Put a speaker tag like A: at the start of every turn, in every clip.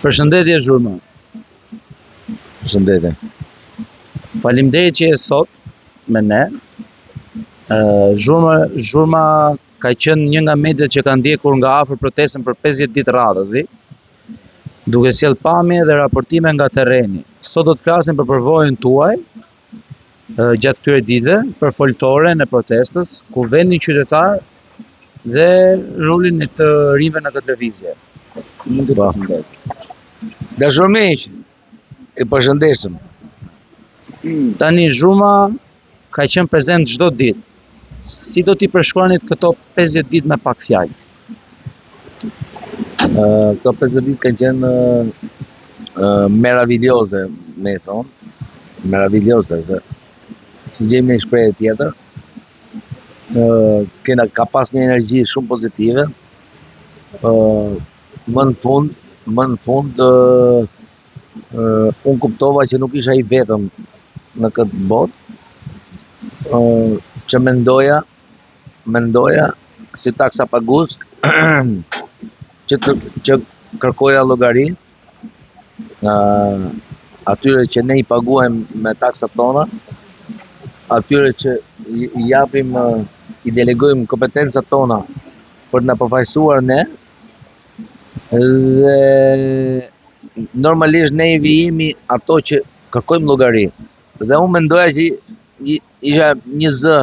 A: Përshëndetje Zhurma.
B: Përshëndetje.
A: Faleminderit që je sot me ne. Zhurma Zhurma ka qenë një nga mediat që ka ndjekur nga afër protestën për 50 ditë radhazi, duke sjellë pamje dhe raportime nga terreni. Sot do të flasim për përvojën tuaj gjatë këtyre ditëve, për foltoren e protestës, kuvendin qytetar dhe rolin e të rinjve në këtë lëvizje.
B: Mund të po. përshëndet. Dashur miq, ju përshëndesim.
A: Tani Zhurma ka qenë prezent çdo ditë. Si do t'i përshkruanit këto 50 ditë me pak
B: fjalë? Këto 50 ditë kanë qenë meraviljoze, me i thonë, meraviljoze, se s'i gjejmë një shprehje tjetër, kena ka pas një energji shumë pozitive, më në fund, më në fund, unë kuptova që nuk isha i vetëm në këtë botë, që mendoja, mendoja si taksapagues që të, që kërkoja llogari uh, atyre që ne i paguajmë me taksat tona, atyre që i, i japim, i delegojmë kompetencat tona për të na përfaqësuar ne, dhe normalisht ne jemi ato që kërkojmë llogari. Dhe unë mendoja që isha një zë,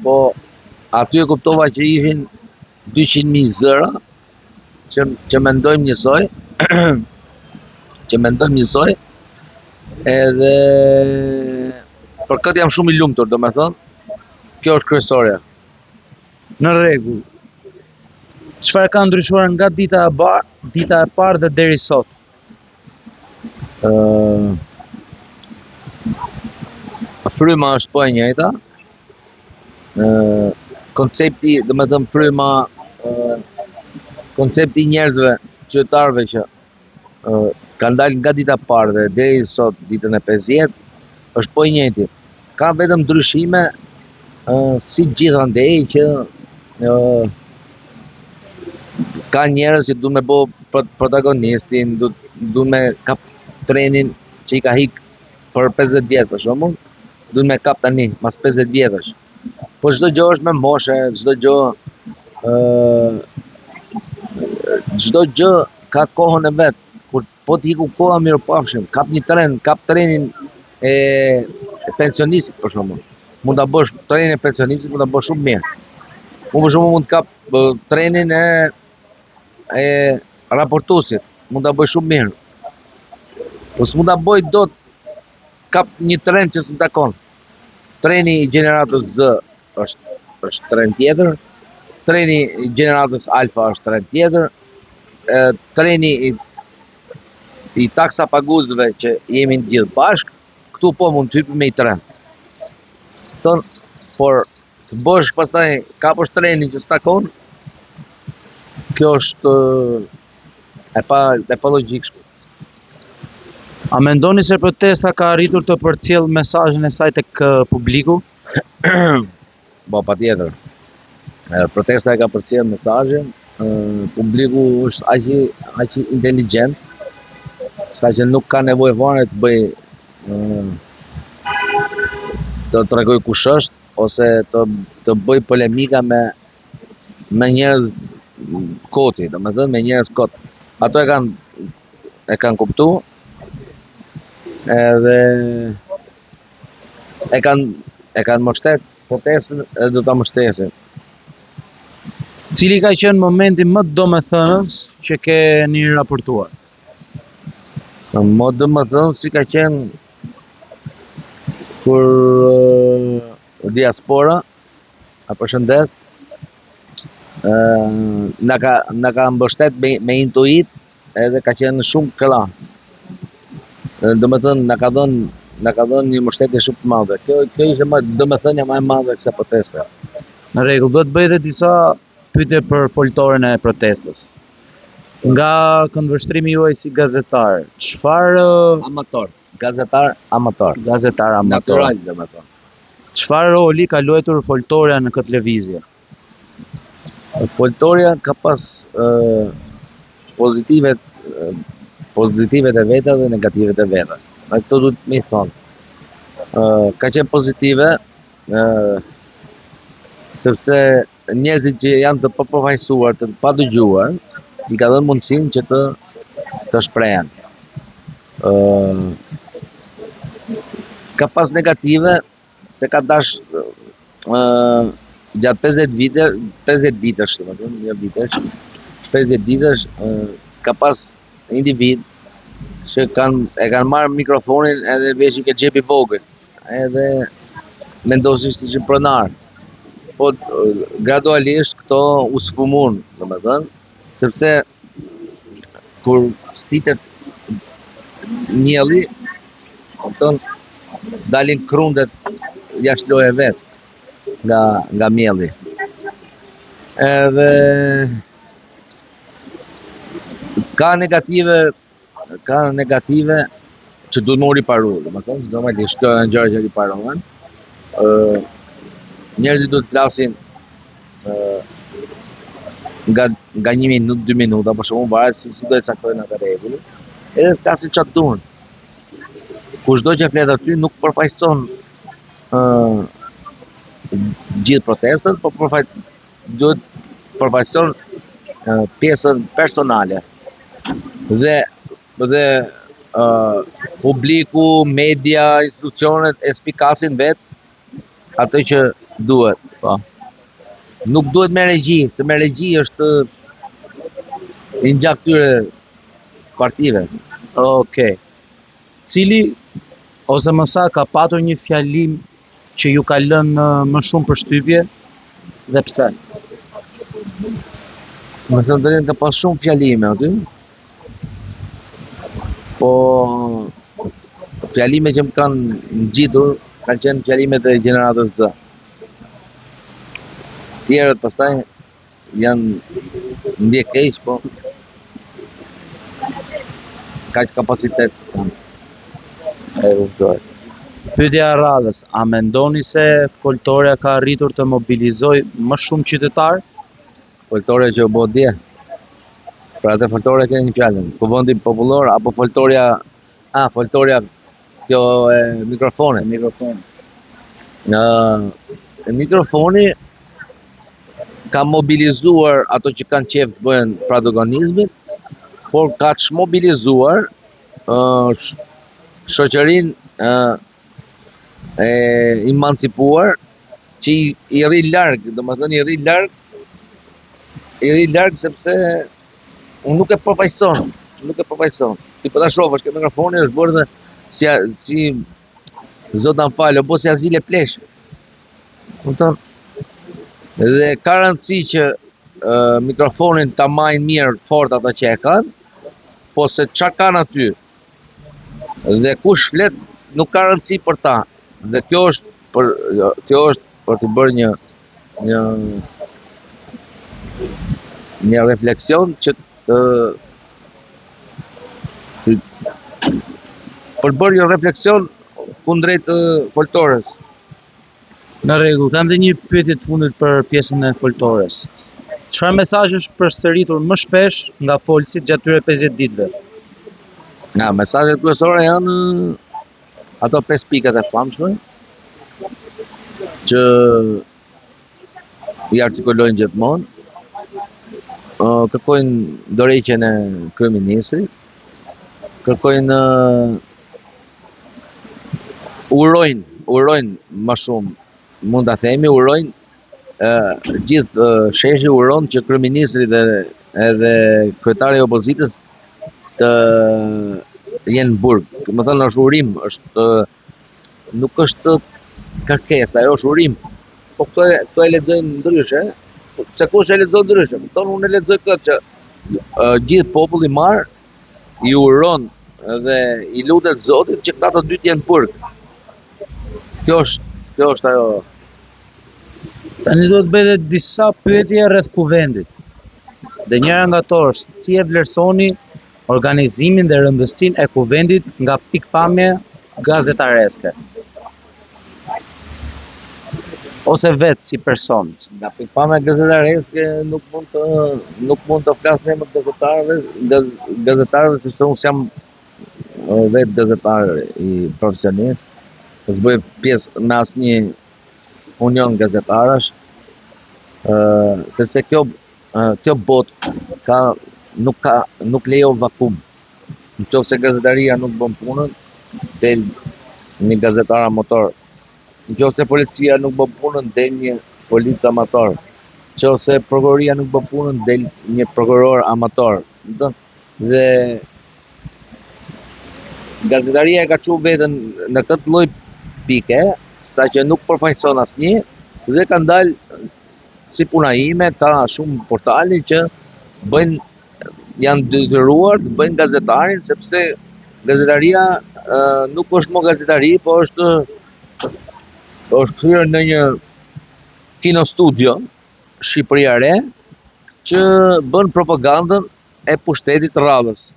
B: po aty e kuptova që ishin 200.000 zëra që, që mendojmë njësoj, që mendojmë njësoj, edhe për këtë jam shumë i lumtur, domethënë, kjo është kryesorja.
A: Në rregull. Çfarë ka ndryshuar nga dita e parë, dita e parë dhe deri sot?
B: Ë fryma është po e njëjta. Ë koncepti, domethënë fryma ë koncepti i njerëzve, qytetarëve që ë kanë dalë nga dita e parë dhe deri sot ditën e 50 është po i njëjti. Ka vetëm ndryshime ë si gjithandej që ë ka njerëz që duan me bo protagonistin, du duan me kap trenin që i ka hik për 50 vjet për shembull, duan me kap tani mas 50 vjetësh. Po çdo gjë është me moshë, çdo gjë ë çdo gjë ka kohën e vet. Kur po të iku koha mirupafshim, kap një tren, kap trenin e pensionistit për shembull. Mund ta bësh trenin e pensionistit, mund ta bësh shumë mirë. Unë për shembull mund të kap trenin e e raportuesit, mund ta bëj shumë mirë. Po s'mund ta bëj dot kap një tren që s'më takon. Treni i gjeneratës Z është është tren tjetër, treni i gjeneratës Alfa është tren tjetër, e, treni i i taksapaguesve që jemi të gjithë bashkë, këtu po mund të hypim me i tren. Ton, por të bësh pastaj kapësh trenin që s'takon, kjo është e pa e pa logjikshme.
A: A mendoni se protesta ka arritur të përcjellë mesazhin e saj tek publiku?
B: Po, patjetër. Protesta e ka përcjellë mesazhin, publiku është aq aq inteligjent saqë nuk ka nevojë fare të bëjë të tregojë kush është ose të të bëjë polemika me me njerëz koti, domethënë me njerëz kot. Ato e kanë e kanë kuptu edhe e kanë e kanë mbështet protestën edhe do ta mbështesin.
A: Cili ka qenë momenti më domethënës që keni raportuar?
B: Më domethënësi ka qenë kur uh, diaspora e përshëndes uh, na ka na ka mbështet me, me intuit edhe ka qenë shumë krah. Domethënë na ka dhënë na ka dhënë një mbështetje shumë të madhe. Kjo kjo ishte më domethënia më e madhe e kësaj proteste.
A: Në rregull, do të bëj edhe disa pyetje për foltoren e protestës. Nga këndvështrimi juaj si gazetar, çfarë
B: amator, gazetar amator,
A: gazetar amator.
B: Natyral, domethënë.
A: Çfarë roli ka luajtur foltoria në këtë lëvizje?
B: Foltoria ka pas ë. pozitivet pozitivet e veta dhe negativet e veta. Dhe këto duhet me i thonë. Ë ka qenë pozitive, ë sepse njerëzit që janë të papërfaqësuar, të padëgjuar, i ka dhënë mundësinë që të të shprehen. Ë ka pas negative se ka dash ë gjatë 50 vite, 50 ditësh, domethënë, jo vitesh, 50 ditësh ë ka pas individ që kanë e kanë marrë mikrofonin edhe veshin ke xhepi vogël. Edhe mendosin se ishin pronar. Po gradualisht këto u sfumun, domethënë, sepse kur sitet mielli, kupton, dalin krundet jashtë loje vet nga nga mielli. Edhe ka negative ka negative që duhet me u riparu, domethënë, normalisht këto janë gjëra që riparohen. Ë njerëzit duhet të flasin ë nga nga një minutë, dy minuta, për shembull, varet se si do e caktojnë atë rregullin, edhe të flasin çfarë duan. Kushdo që flet aty nuk përfaqëson ë gjithë protestën, po përfaq duhet përfaqëson pjesën personale. Dhe dhe uh, publiku, media, institucionet e spikasin vet atë që duhet.
A: Po.
B: Nuk duhet me regji, se me regji është i ngjan këtyre partive.
A: Okej. Cili ose më saktë ka patur një fjalim që ju ka lënë më shumë përshtypje dhe pse?
B: Me thënë drejtën ka pas shumë fjalime aty. Po fjalime që më kanë ngjitur kanë qenë fjalimet e gjeneratës Z. Tjerët pastaj janë ndje keq, po kaq kapacitet kanë.
A: E kuptoj. Pyetja e radhës, a mendoni se foltorja ka arritur të mobilizojë më shumë qytetarë?
B: Foltorja që u bë dje. Për atë foltore keni fjalën. Kuvendi Popullor apo foltorja, a foltorja kjo e mikrofonit.
A: Mikrofoni.
B: Në mikrofoni ka mobilizuar ato që kanë qejf të bëjnë protagonizmin, por ka çmobilizuar uh, shoqërinë uh, e emancipuar që i, i rri larg, domethënë i rri larg, i rri larg sepse unë nuk e përfaqëson, nuk e përfaqëson. Ti po ta shohësh ke mikrofoni është bërë dhe si si Zot na fal, u bë si azile pleqsh. Kupton? Dhe ka rëndësi që uh, mikrofonin ta majnë mirë fort ata që e kanë, po se ça kanë aty dhe kush flet nuk ka rëndësi për ta. Dhe kjo është për kjo është për të bërë një një një refleksion që të të për të bërë një refleksion kundrejt foltores.
A: Në rregull, kam dhe një pyetje të fundit për pjesën e foltores. Çfarë mesazh është përsëritur më shpesh nga folësit gjatë këtyre 50 ditëve?
B: Na, mesazhet kryesore janë ato pesë pikat e famshme që i artikulojnë gjithmonë, kërkojnë dorëheqjen e kryeministrit, kërkojnë urojnë, urojnë më shumë, mund ta themi, urojnë gjithë sheshi uron që kryeministri dhe edhe kryetari i opozitës të jenë në burg. Domethënë është urim, është nuk është kërkesë, ajo është urim. Po këto e, këto e lexojnë ndryshe, po, se kush e lexon ndryshe? Kupton, unë e lexoj këtë që gjithë populli mbarë i uron dhe i lutet Zotit që këta të dy të jenë në burg. Kjo është, kjo është ajo.
A: Tani do të bëj edhe disa pyetje rreth kuvendit. Dhe njëra nga to është si e vlerësoni organizimin dhe rëndësinë e kuvendit nga pikëpamja gazetareske. Ose vetë si person.
B: Nga pikëpamja gazetareske nuk mund të nuk mund të flas në emër të gazetarëve, gaz, gazetarëve sepse unë s'jam vetë gazetar i profesionist, s'bëj pjesë në asnjë union gazetarësh, ë sepse kjo kjo botë ka nuk ka nuk lejon vakum. Në qoftë se gazetaria nuk bën punën, del një gazetar amator. Në qoftë se policia nuk bën punën, del një polic amator. Në qoftë se prokuroria nuk bën punën, del një prokuror amator. Kupton? Dhe gazetaria e ka çu veten në këtë lloj pike, saqë nuk përfaqëson asnjë dhe kanë dalë si puna ime, ka shumë portale që bëjnë janë detyruar të bëjnë gazetarin sepse gazetaria nuk është më gazetari, po është është kthyer në një kino studio Shqipëria e Re që bën propagandën e pushtetit të radhës.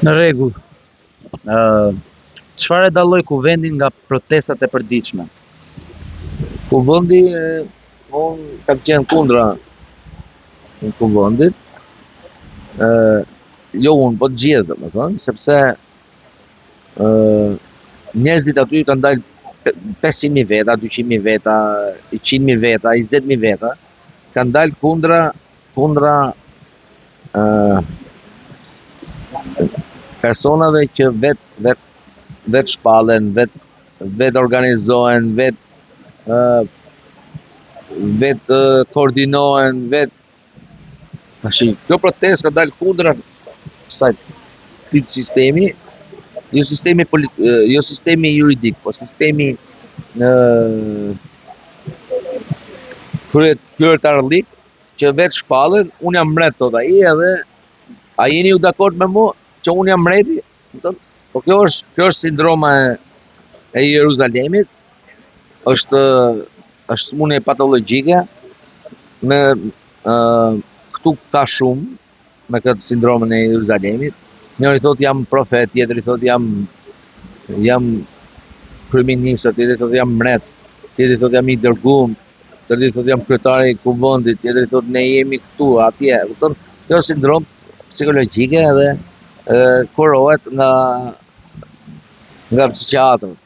A: Në rregull. Ë çfarë e dalloi kuvendin nga protestat e përditshme?
B: Kuvendi unë kam qenë kundra në kuvendit. Ë jo unë, po të gjithë, domethënë, sepse ë njerëzit aty kanë dalë 500.000 veta, 200.000 veta, 100.000 veta, 20.000 veta, kanë dalë kundra kundra ë personave që vet vet vet shpallen, vet vet organizohen, vet ë vet koordinohen, vet Tashi, kjo protestë ka dalë kundra kësaj këtij sistemi, jo sistemi polit, jo sistemi juridik, po sistemi në kryet kryetarllik që vetë shpallen, unë jam mbret thot ai edhe a jeni ju dakord me mua që unë jam mbreti? Kupton? Po kjo është kjo është sindroma e e Jeruzalemit, është është sëmundje patologjike me ë këtu ka shumë me këtë sindromën e Jeruzalemit. Njëri thot jam profet, tjetri thot jam jam kryeministër, tjetri thot jam mbret, tjetri thot jam i dërguar, tjetri thot jam kryetari i kuvendit, tjetri thot ne jemi këtu, atje, kupton? Kjo sindrom psikologjike edhe e, kurohet nga nga psikiatrët.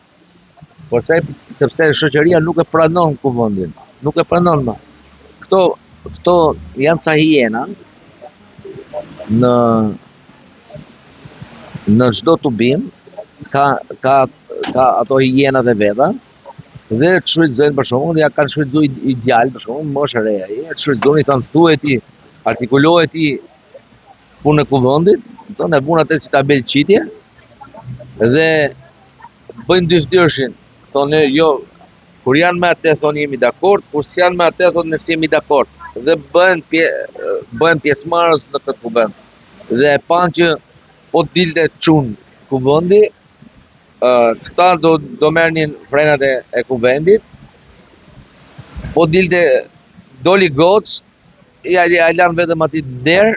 B: Por se, sepse shoqëria nuk e pranon kuvendin, nuk e pranon më. Këto këto janë ca hiena në në çdo tubim ka ka ka ato hienat e veta dhe të shfrytëzojnë për shembull, ja kanë shfrytëzuar i djalë për shembull, moshë re ai, të shfrytëzojnë i thanë thuaj ti, artikuloje ti punën e kuvendit, do e vunë atë si tabel qitje dhe bëjnë dyfytyrëshin, thonë jo, kur janë me atë thonë jemi dakord, kur s'janë me atë thonë ne s'jemi dakord dhe bëhen pje, bëhen pjesëmarrës në këtë kuvend. Dhe e panë që po dilte çun kuvendi, këta do do merrnin frenat e, e kuvendit. Po dilte doli goc, ja ja lanë vetëm atij në derë,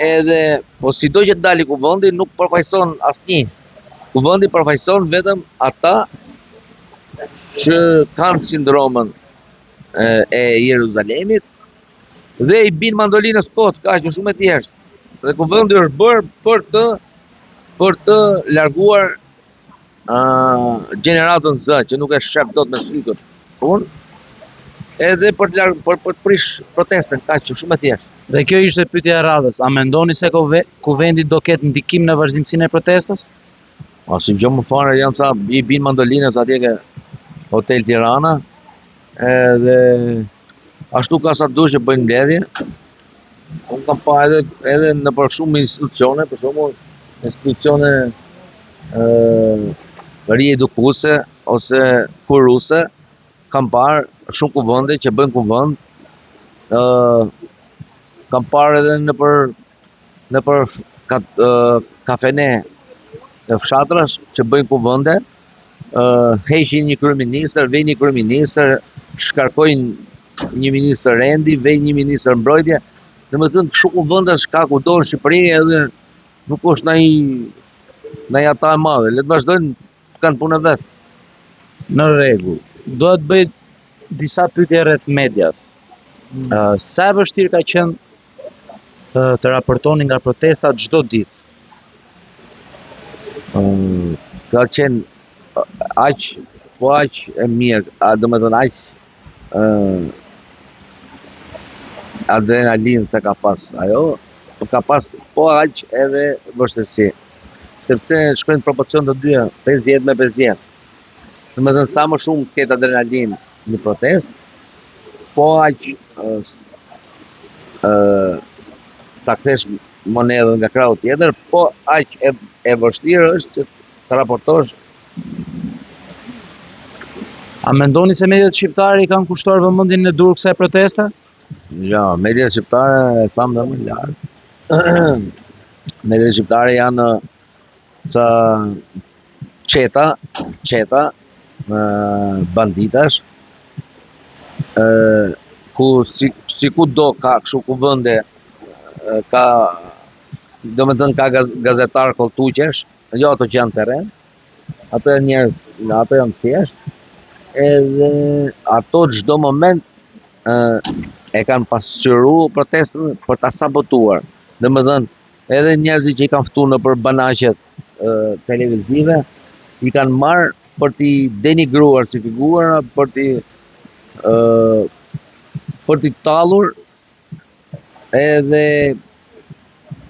B: edhe po sido që të dali kuvendi nuk përfaqëson asnjë. Kuvendi përfaqëson vetëm ata që kanë sindromën e, e Jeruzalemit dhe i bin mandolinës kot, kaq është shumë e thjeshtë. Dhe kuvendi është bërë për të për të larguar uh, gjeneratën Z që nuk e shef dot me sy këtë punë, edhe për të larg, për për të prish protestën, kaq shumë e thjeshtë.
A: Dhe kjo ishte pyetja e radhës. A mendoni se kuvendi do ketë ndikim në vazhdimësinë e protestës?
B: Asnjë gjë më fare, janë ca i bin mandolinës atje ke Hotel Tirana, edhe ashtu ka sa dush që bëjnë mbledhje. Unë kam pa edhe edhe nëpër shumë institucione, për shembull, institucione ë riedukuese ose kuruese, kam parë shumë kuvende që bëjnë kuvend, ë kam parë edhe nëpër nëpër ka, kafene të fshatrash që bëjnë kuvende, ë heqin një kryeministër, vejnë një kryeministër, shkarkojnë një ministër rendi, vejnë një ministër mbrojtje. Domethënë kështu kuvendesh ka kudo në Shqipëri edhe nuk është ndonjë ndonjë hata e madhe. Le të vazhdojnë të kanë punën e vet.
A: Në rregull. Dua të bëj disa pyetje rreth medias. Mm. Uh, sa e vështirë ka qenë uh, të raportoni nga protestat çdo ditë?
B: Um, ka qenë aq po aq e mirë, a domethënë aq ë uh, adrenalinë sa ka pas ajo, po ka pas po aq edhe vështirësi. Sepse shkojnë në proporcion të dyja, 50 me 50. Domethënë sa më shumë të ketë adrenalinë një protestë, po aq ë ta kthesh monedhën nga krahu tjetër, po aq e, e vështirë është që të raportosh.
A: A mendoni se mediat shqiptare i kanë kushtuar vëmendjen e duhur kësaj proteste?
B: Jo, mediat shqiptare e thamë dhe më lart. mediat shqiptare janë ca çeta, çeta banditash, ë ku si si kudo ka kështu kuvende ka domethënë ka gaz, gazetarë kolltuqesh, jo ato që janë terren, ato janë njerëz, ato janë thjesht, edhe ato çdo moment ë e kanë pasqyru protestën për ta sabotuar. Domethënë, edhe njerëzit që i kanë ftu nëpër banaqet televizive, i kanë marrë për t'i denigruar si figura, për t'i për t'i tallur edhe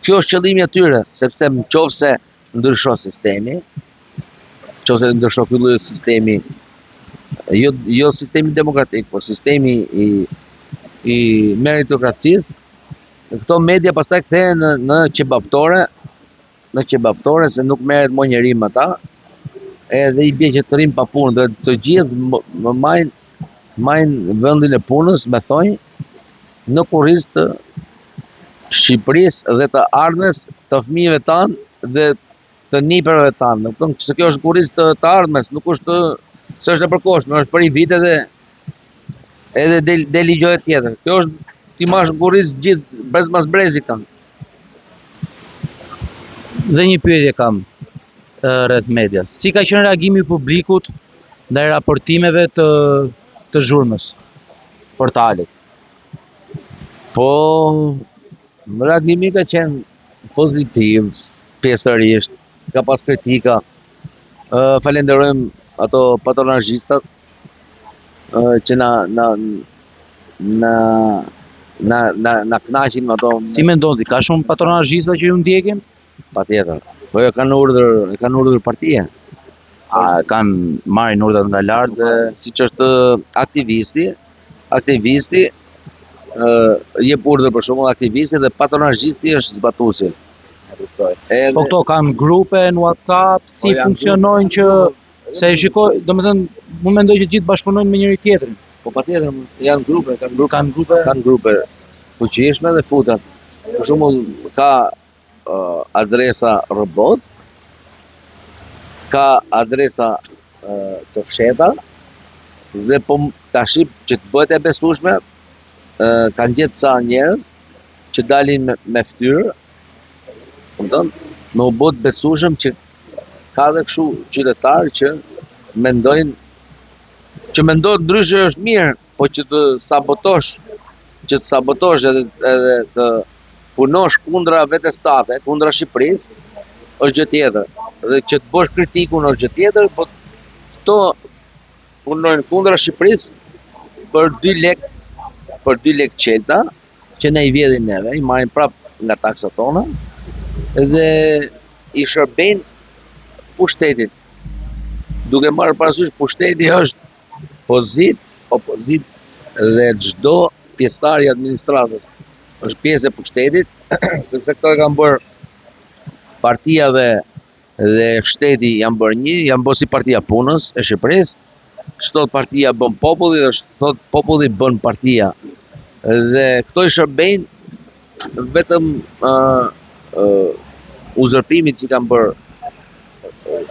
B: kjo është qëllimi i atyre, sepse në qoftë se ndryshon sistemi, në qoftë se ndryshon ky lloj sistemi, jo jo sistemi demokratik, por sistemi i i meritokracisë, këto media pastaj kthehen në në qebaptore, në qebaptore se nuk merret më njeri me ta, edhe i bie që të rrinë pa punë dhe të gjithë më majnë majnë vendin e punës me thonj në kurriz të Shqipërisë dhe të ardhmes të fëmijëve tanë dhe të nipërve tanë. Më kupton se kjo është kurriz të, të ardhmes, nuk është se është e përkohshme, është për një vit edhe edhe del del një gjë tjetër. Kjo është t'i marrësh në kurriz gjithë brez mas brezi kanë.
A: Dhe një pyetje kam rreth medias. Si ka qenë reagimi i publikut ndaj raportimeve të të zhurmës portalit?
B: Po reagimi ka qenë pozitiv pjesërisht, ka pas kritika. Ë falenderojmë ato patronazhistat që na na na na na na kënaqin me ato.
A: Si mendon ti, ka shumë patronazhista që ju ndjekin?
B: Patjetër. Po jo kanë urdhër, e kanë urdhër partia.
A: A kanë marrin urdhrat nga lart
B: dhe siç është aktivisti, aktivisti ë jep urdhër për shembull aktivisti dhe patronazhisti është zbatuesi.
A: E kuptoj. Edhe... Po këto kanë grupe në WhatsApp, si po funksionojnë që Se e shikoj, domethënë, unë mendoj që të gjithë bashkëpunojnë me njëri tjetrin.
B: Po patjetër, janë grupe, kanë
A: grupe, kanë grupe,
B: kanë grupe fuqishme dhe futen. Për shembull, ka uh, adresa robot, ka adresa uh, të fshehta dhe po tashi që të bëhet e besueshme, uh, kanë gjetë ca njerëz që dalin me, me fytyrë, kupton? Me u bë të besueshëm që Ka dhe kështu qytetarë që mendojnë që mendojnë ndryshe është mirë, po që të sabotosh, që të sabotosh edhe edhe të punosh kundra vetes tate, kundra Shqipërisë, është gjë tjetër. Dhe që të bësh kritikun është gjë tjetër, po këto punojnë kundra Shqipërisë për 2 lek, për 2 lek qelta, që ne i vjedhin neve, i marrin prap nga taksat tona dhe i shërbejnë pushtetit. Duke marrë parasysh pushteti është pozitë, opozitë dhe çdo pjesëtar i administratës është pjesë e pushtetit, sepse këto e kanë bërë partia dhe dhe shteti janë bërë një, janë bërë si partia punës e Shqipërisë, ç'thotë partia bën populli dhe ç'thotë populli bën partia. Dhe këto i shërbejnë vetëm uh, uh, uzurpimit që kanë bërë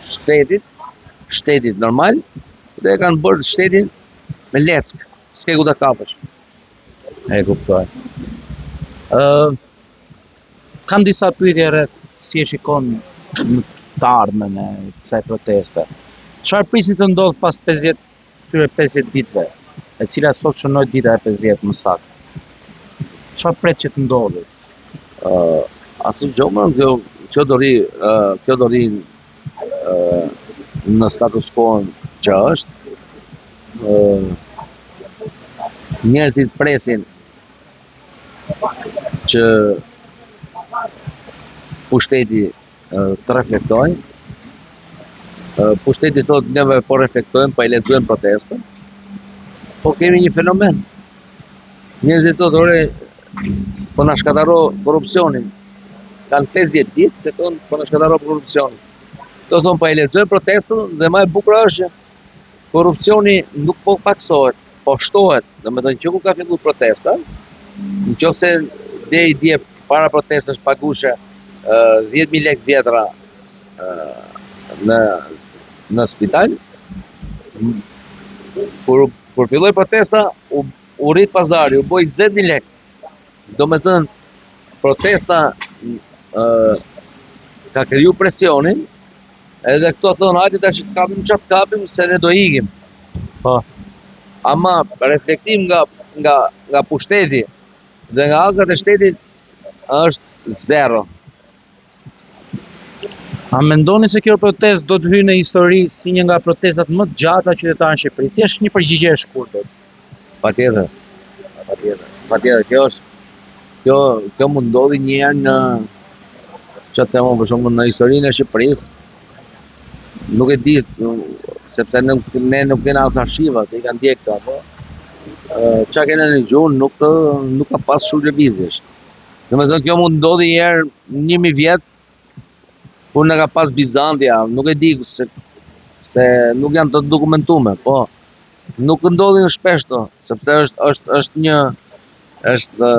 B: shtetit, shtetit normal, dhe e kanë bërë shtetin me leckë, s'ke ku ta kapësh.
A: E kuptoj. Ë uh, Kam disa pyetje rreth si e shikon në të ardhmen e kësaj proteste. Çfarë prisni të ndodhë pas 50 këtyre 50 ditëve, e cila sot shënoi dita e 50 më saktë? Çfarë pret që të ndodhë?
B: Ë uh, asnjë gjë më, kjo kjo do rri uh, kjo do rri uh, në status quo që është. Ë uh, njerëzit presin që pushteti të reflektojë. Pushteti thotë neve po reflektojmë, po e lexojmë protestën. Po kemi një fenomen. Njerëzit thotë, ore, po na shkatërro korrupsioni. Kanë 50 ditë që thonë po na shkatërro korrupsioni. Do thonë po e lexojmë protestën dhe më e bukura është që korrupsioni nuk po paksohet, po shtohet. Domethënë që kur ka filluar protesta, në qoftë se deri dje para protestës paguheshe 10.000 lekë vjetra në në spital, kur kur filloi protesta u u rrit pazari, u bë 20.000 lekë. Domethënë protesta ë ka kriju presionin Edhe këto thonë, hajde tash të kapim ça të kapim, se ne do ikim.
A: Po.
B: Ama reflektim nga, nga, nga pushteti dhe nga hallkat e shtetit është zero.
A: A mendoni se kjo protestë do të hyjë në histori si një nga protestat më të gjata qytetare në Shqipëri? Thjesht një përgjigje e shkurtër.
B: Patjetër. Patjetër. Patjetër, kjo është kjo kjo mund ndodhi një herë në që të them për shembull në historinë e Shqipërisë. Nuk e di sepse nuk ne nuk kena as arshiva se i kanë djegë këto apo. Ça kena në gjuhë nuk nuk ka pas shumë lëvizjesh. Domethënë kjo mund ndodhi një herë 1000 vjet kur na ka pas Bizantia, nuk e di se se nuk janë të dokumentume, po nuk ndodhin shpesh to, sepse është është është një është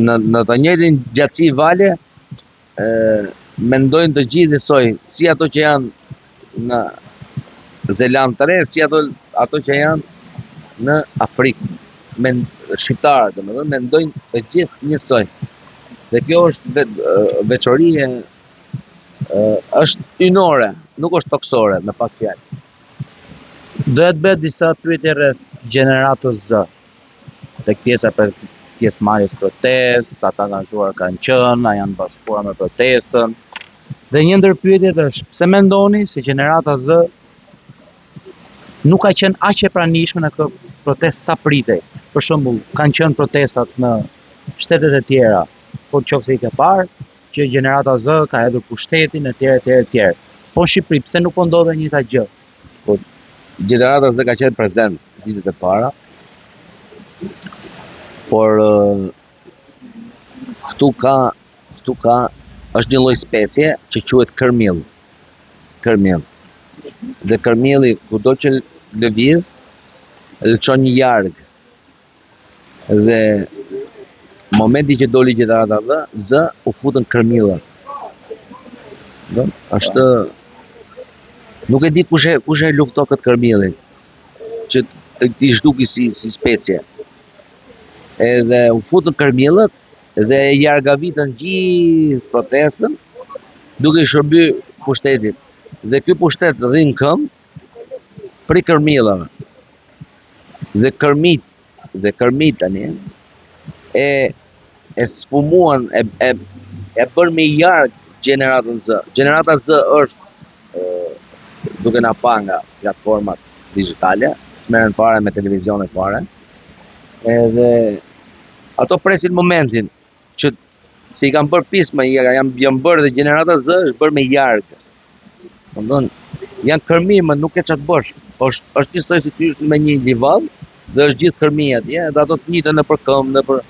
B: në në të njëjtin gjatësi vale e mendojnë të gjithë njësoj, si ato që janë në Zelandë të Re, si ato ato që janë në Afrikë. Men, shqiptarët, domethënë, mendojnë të gjithë njësoj. Dhe kjo është ve, veçori e është hyjnore, nuk është tokësore, me pak fjalë.
A: Doja të bëja disa pyetje rreth gjeneratës Z. Tek pjesa për pjesëmarrjes protestë, sa të angazhuar kanë qenë, a janë bashkuar me protestën. Dhe një ndër pyetjet është, pse mendoni se gjenerata Z nuk ka qenë aq e pranishme në këtë protestë sa pritej? Për shembull, kanë qenë protestat në shtetet e tjera, por qoftë se i ke parë, që gjenerata Z ka hedhur pushtetin etj etj etj. Po në Shqipëri pse nuk po ndodh e njëjta gjë?
B: Po gjenerata Z ka qenë prezent ditët e para. Por këtu ka këtu ka është një lloj specie që quhet kërmill. Kërmill. Dhe kërmilli kudo që lëviz, lëshon një jargë. Dhe momenti që doli gjenerata Z, Z u futën kërmillat. Do, është nuk e di kush e kush e lufto këtë kërmillin që të t'i zhduki si si specie. Edhe u futën kërmillat dhe e jargavitën gjithë protestën duke i shërby pushtetit. Dhe ky pushtet rri në këmbë prej kërmillave. Dhe kërmit, dhe kërmit tani e e sfumuan e e e bërë me jargë gjeneratën Z. Gjenerata Z është e, duke na pa nga platformat digjitale, s'merren fare me televizione fare. Edhe ato presin momentin që se i kanë bërë pis më janë janë bërë dhe gjenerata Z është bërë me jargë. Domethënë, janë kërmi, më nuk ke ça të bësh. Është është njësoj si të hysh me një livadh dhe është gjithë kërmi atje, dhe ato të ngjiten nëpër këmbë, nëpër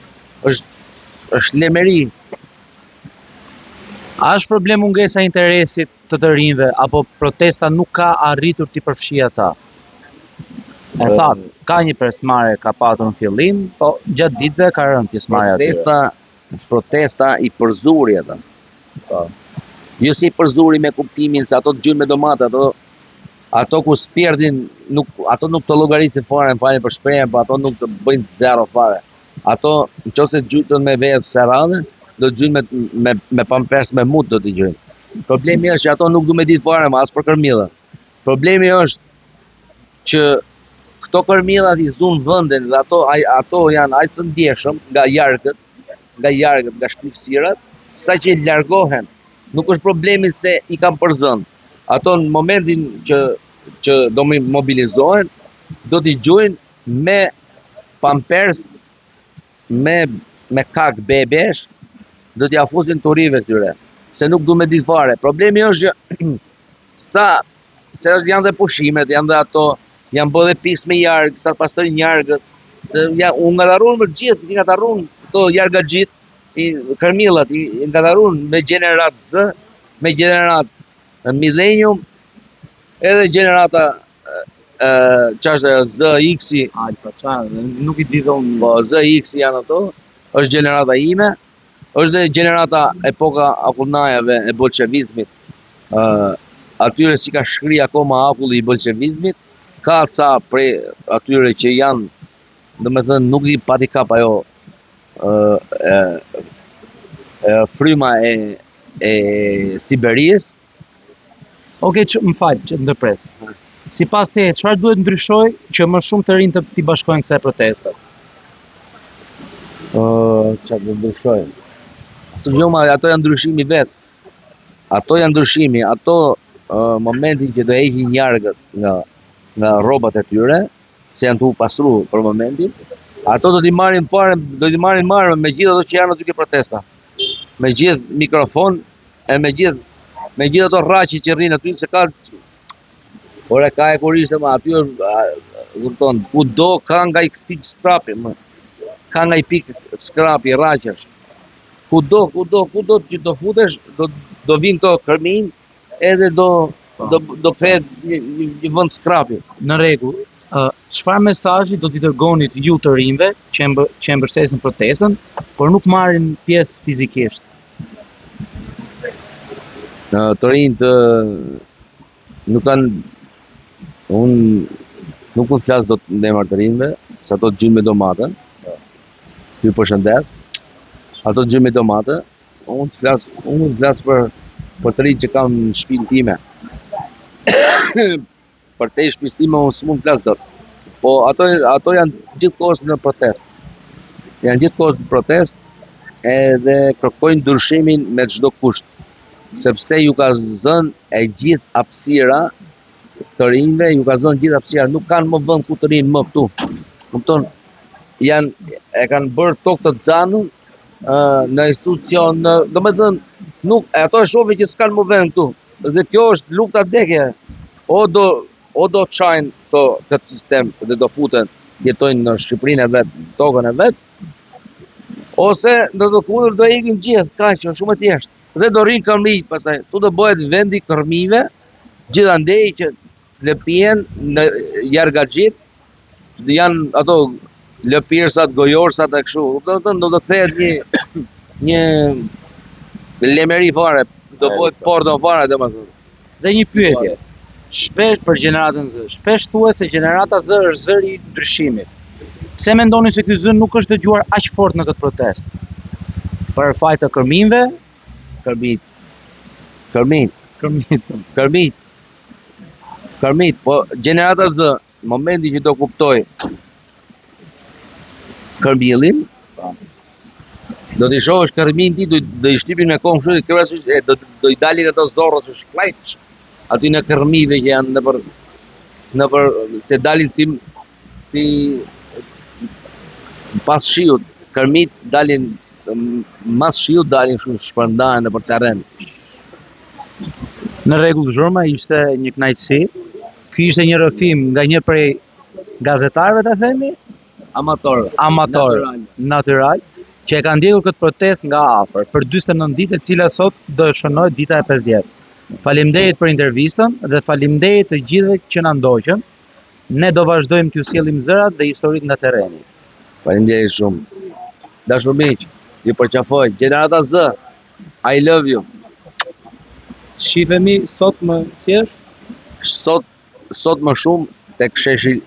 B: është është lemeri.
A: A është problem mungesa e interesit të të rinjve apo protesta nuk ka arritur t'i përfshijë ata? E thatë, ka një pjesëmarrje ka patur në fillim, po gjatë ditëve ka rënë pjesëmarrja
B: atyre. Protesta, protesta i përzuri ata. Po. Jo si i përzuri me kuptimin se ato të gjujnë me domate, ato ato ku spjerdhin nuk ato nuk të llogarisin fare, më falni për shprehjen, po ato nuk të bëjnë zero fare. Ato në qoftë se të gjujtën me vezë kësaj radhe, do të gjujnë me me me pampers me mut do të gjujnë. Problemi është që ato nuk du me ditë fare, ma as për kërmilla. Problemi është që këto kërmillat i zunë vendin dhe ato ai ato janë aq të ndjeshëm nga jargët, nga jargët, nga shpifësirat, sa që largohen. Nuk është problemi se i kanë përzënë. Ato në momentin që që do mobilizohen, do t'i gjujnë me pampers me me kak bebesh do t'ja fusin turive këtyre, se nuk du me ditë fare. Problemi është që sa se është janë dhe pushimet, janë dhe ato, janë bë dhe pis me jargë, sa pastrojnë jargët, se ja, u ngatarrun me gjithë, i ngatarrun këto jargaxhit, i kërmillat, i, i ngatarrun me gjenerat Z, me gjenerat Millennium, edhe gjenerata ça është ajo ZX-i,
A: Alfa, ça, nuk i di dhe unë.
B: Po ZX janë ato, është gjenerata ime, është dhe gjenerata epoka akullnajave e bolshevizmit. Ë atyre s'i ka shkri akoma akulli i bolshevizmit, ka ca prej atyre që janë, domethënë nuk i pati kap ajo ë e, e, fryma e e Siberisë,
A: Okej, që, më fal, që të ndërpres. Sipas teje, çfarë duhet ndryshoj që më shumë të rinj të t'i bashkohen kësaj proteste?
B: Ë, çfarë do ndryshoj? Asgjë ma, ato janë ndryshimi vet. Ato janë ndryshimi, ato uh, momentin që do heqin jargët nga nga rrobat e tyre, se janë tu u pastru për momentin, ato do t'i marrin fare, do t'i marrin marrë me gjithë ato që janë aty ke protesta. Me gjithë mikrofon e me gjithë me gjithë ato rraqe që rrinë aty se ka Ore ka e kur ishte ma aty është, kupton, kudo ka nga i pikë skrapi, më. Ka nga i pikë skrapi, rraqesh. Kudo, kudo, kudo që do futesh, do do vinë këto kërminj, edhe do po. do do kthehet një, një, një vend skrapi.
A: Në rregull. Ë, çfarë mesazhi do t'i dërgonit ju të rinjve që e mbë, që e mbështesin protestën, por nuk marrin pjesë fizikisht?
B: Në të rinjtë nuk kanë unë nuk mund të flas dot në emër të rinjve, se ato të gjujnë me domate. Ju përshëndes. Ato të gjujnë me domate, unë të flas, unë mund të flas për për të rinjtë që kam në shtëpinë time. Përtej shtëpisë time unë s'mund të flas dot. Po ato ato janë gjithkohës në protestë. Janë gjithkohës në protestë edhe kërkojnë ndryshimin me çdo kusht, sepse ju ka zënë e gjithë hapësira të rinjve, ju ka zënë gjithë hapësira, nuk kanë më vend ku të rrinë më këtu. Kupton? Janë e kanë bërë tokë të xanun në institucion, në, domethënë, nuk, e ato e shohin që s'kanë më vend këtu. Dhe kjo është lufta vdekje. O do o do çajnë këto këtë sistem dhe do futen të jetojnë në Shqipërinë e vet, në tokën e vet, ose në të kundërt do ikin gjithë, kaq, është shumë e thjeshtë. Dhe do rrinë kërmijt pastaj, këtu do bëhet vendi kërmijve, gjithandej që lëpihen në jargaxhit, janë ato lëpirsat, gojorsat e kështu. Do të thënë do të kthehet një një lemeri fare, do bëhet porto fare domethënë.
A: Dhe një pyetje. Shpesh për gjeneratën Z. Shpesh thuhet se gjenerata Z është zëri i ndryshimit. Pse mendoni se ky zë nuk është dëgjuar aq fort në këtë protestë? Për faj të kërminjve?
B: Kërmijt. Kërmijt.
A: Kërmijt.
B: Kërmijt. Kërmijt, po gjenerata Z Momenti që do kuptoj kërmillin, po. do t'i shohësh kërmin ti, do, do i shtypin me komë kështu, ke parasysh, e, do, do i dalin ato zorrët që shkleq, aty në kërmive që janë nëpër, nëpër, se dalin si, si, si pas shiut, kërmit dalin, mas shiut dalin kështu shpërndahen nëpër terren.
A: Në rregull Zhurma ishte një kënaqësi. Ky ishte një rrëfim nga një prej gazetarëve ta themi,
B: amator,
A: amator, natyral, që e ka ndjekur këtë protestë nga afër për 49 ditë, e cila sot do të shënohet dita e 50. Faleminderit për intervistën dhe faleminderit të gjithëve që na ndoqën. Ne do vazhdojmë t'ju sjellim zërat dhe historitë nga terreni.
B: Faleminderit shumë. Dashur miq, ju përqafoj. Gjenerata Z, I love you.
A: Shifemi sot më si është?
B: Sot sot më shumë tek sheshi